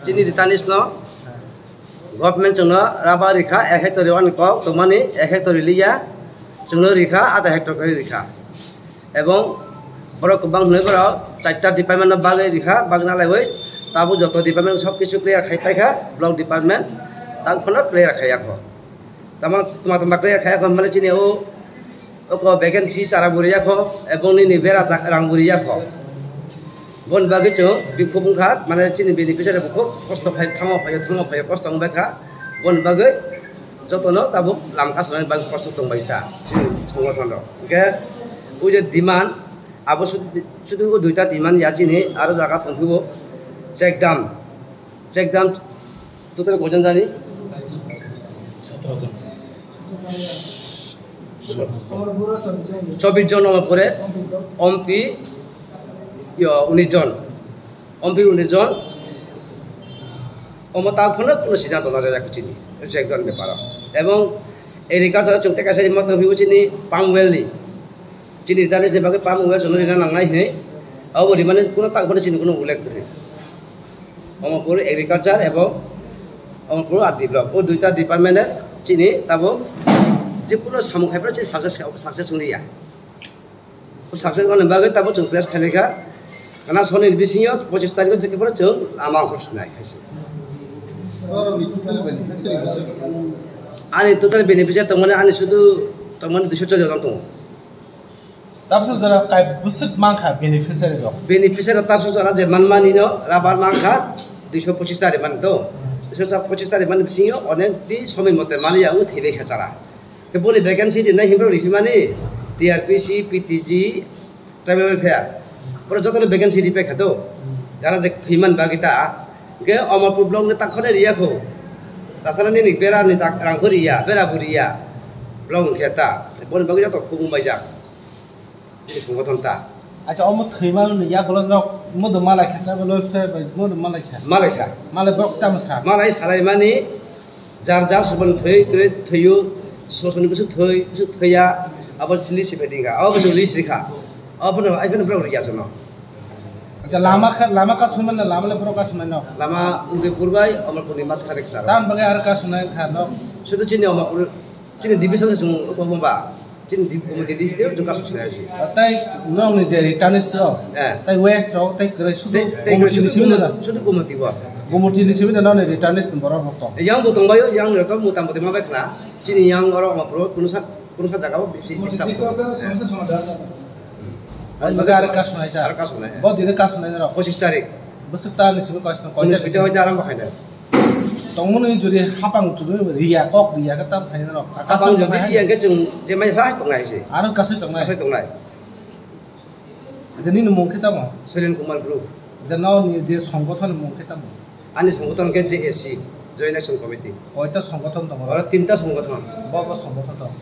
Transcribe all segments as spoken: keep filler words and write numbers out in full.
Chini Ritanis no government chwngno rubber rikha, ek hectare ani kok tongmani, ek hectare liya, chwngno rikha, ada hectare khe rikha. Ebong borok kwbang hwnwi borok chaita department no bagwi rikha, bagna laiwi tabuk joto department sob kisu clear khai paikha, block department tak phano clear khai yakho. Tamo tuma tuma clear khai yakho, mane chini o oko vacancy chara buri yakho, ebong nini bera ta-, rang buri yakho. Bon bagwi chwng bikhuk wngkha, mane chini beneficiary bo khub kosto khai, thango phaio, thango phaio, kosto wngbai kha. Bon bagwi jotono tabuk lam kasonani bagwi kosto tongbai ta chini songothon rok. Hwnkhe o je demand, abo sud-, sudu o duita demand ya chini, aro jaga tongphio check dam. Check dam total koijon jani? Chobbish jon, omo pore ompi, yo, unis jon. Ompi unis jon. Omo ta phano kuno siddhanto na jaya chini. Check dam beparo. Ebong agriculture chwng tei kaisa motto hibo chini palm oil ni. Chini Ritanis ni bagwi palm oil chwngno rina nangnai hinwi abo rimani kuno tak phano chini kuno ullekh kwrwi. Omo pore agriculture ebong omo pore R D block, o duita department chini tabuk je kuno samung khai phano chini success, success wngya. O success wngni bagwi tabuk chwng press khailai kha. Khana soni bisingo pochis tarikh o je khe phano chwng lama ongkhor sinai hai se. Ani total beneficiary tongmani ani sudu tongmani duiso chojak tongo. Tabsa jora kai bwswk mankha beneficiary rok? Beneficiary rok tabsa jora je manmani no rubber mankha duiso pochis ta rimani to. Duiso pochis ta rimani bisingo onek di somoi mote mani ya, o thwibai kha chara. Khe boni vacancy rinai himrok rihimani T R P C, P T G, tribal welfare. Boro jotono vacancy ripai kha to. Jara je thwiman bagwi ta. Khe Omorpur block ni tak phano riya kho. Tasana nini bera ni tak rang bo riya, bera bo riya. Block wngkhe ta. Boni bagwi joto khuk wngbaijak. Bini songothon ta. Acha, omo thwima ni yagulo nok modo malai kha, tabo loi se bai modo malai kha. Malai kha. Malai borok tamo sa. Malai salai mani jar jar subon thwi kre thwiyo, subon bisu thwi, bisu thwiya, abo chili si phai dinga. Abo bisu li si kha. Abo no ai phano borok riya chono. Acha, lama kha, lama ka sumai na, lama le borok ka sumai no. Lama Udaipur bai Omorpur ni mas kha rek charo. Tam bagai ar ka sumai kha no. Sudu chini Omorpur Chini division se chwng omo ba. Chini di-, omo di-, di-, di-, chwng kasu sinai si. Tai nok ni je returns rok, eh, tai west rok, tai kwrwi sudu tei, tei kwrwi Gumoti ni sudu simi na. Sudu Gumoti bo. Gumoti ni simi na nokni returns ni borok rok tong. Yang bo tong bayo, yang ni rok to muta muti ma bai khna. Chini yang oro omo pro, kunu sa, kunu sa jaga bo bisi disturb. Ang baga ar kasu nai ta. Ar kasu nai. Bo dine kasu nai rok. Pochis tarik. Bwswk ta ni simi kasu nai. Unis koita hoite arambo khainai. Tongmani jodi hapang chudui riya, kok riya khe tam khaina rok. Hapang jodi riya khe chwng je mai sa tongnai se. Aro kasui tongnai. Kasui tongnai. Je nini mung khe tamo? Suren Kumar Bru. Je no ni je songgothon mung khe tamo? Ani songgothon khe J A C, Joint Action Committee. Koita songgothon tongo? Oro tinta songgothon. Bo bo songgothon tong?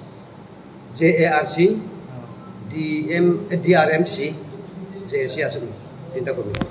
J A R C, D M, D R M C, J A C aswk tinta committee.